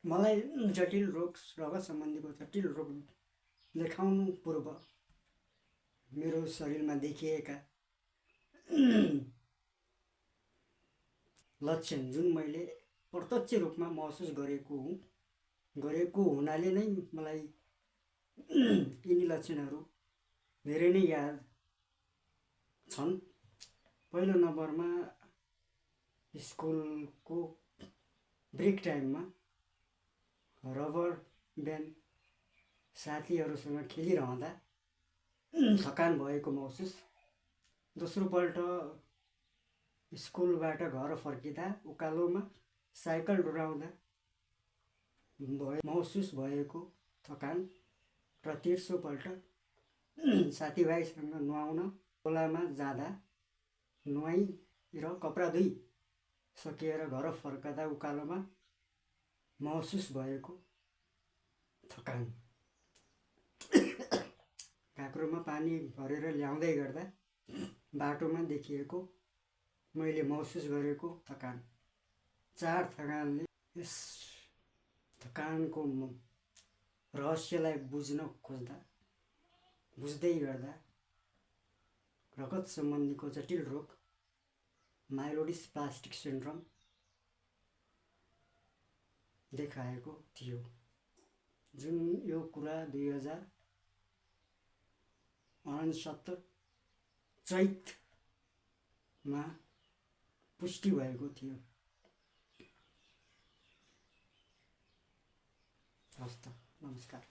मलाई जटिल रोग रगत सम्बन्धीको जटिल रोग देखाउनु पूर्व मेरो शरीरमा देखिएका लक्षण जुन मैले प्रत्यक्ष रूपमा महसुस गरेको हुनाले नै मलाई यिनी लक्षणहरू धेरै नै याद छन्। पहिलो नम्बरमा स्कुलको ब्रेक टाइममा रबर ब्यान्ड साथीहरूसँग खेलिरहँदा थकान भएको महसुस। दोस्रोपल्ट स्कुलबाट घर फर्किँदा उकालोमा साइकल डोराउँदा महसुस भएको थकान। र तेस्रोपल्ट साथीभाइसँग नुहाउन खोलामा जाँदा नुहाई र कपडा धुई सकेर घर फर्कदा उकालोमा महसुस भएको थकान। काँक्रोमा पानी भरेर ल्याउँदै गर्दा बाटोमा देखिएको मैले महसुस गरेको थकान। 4 थकानले यस थकानको रहस्यलाई बुझ्दै गर्दा रगत सम्बन्धीको जटिल रोग माइलोडिस्प्लास्टिक सिन्ड्रोम देखाएको थियो, जुन यो कुरा 2069 चैतमा पुष्टि भएको थियो। हस्त नमस्कार।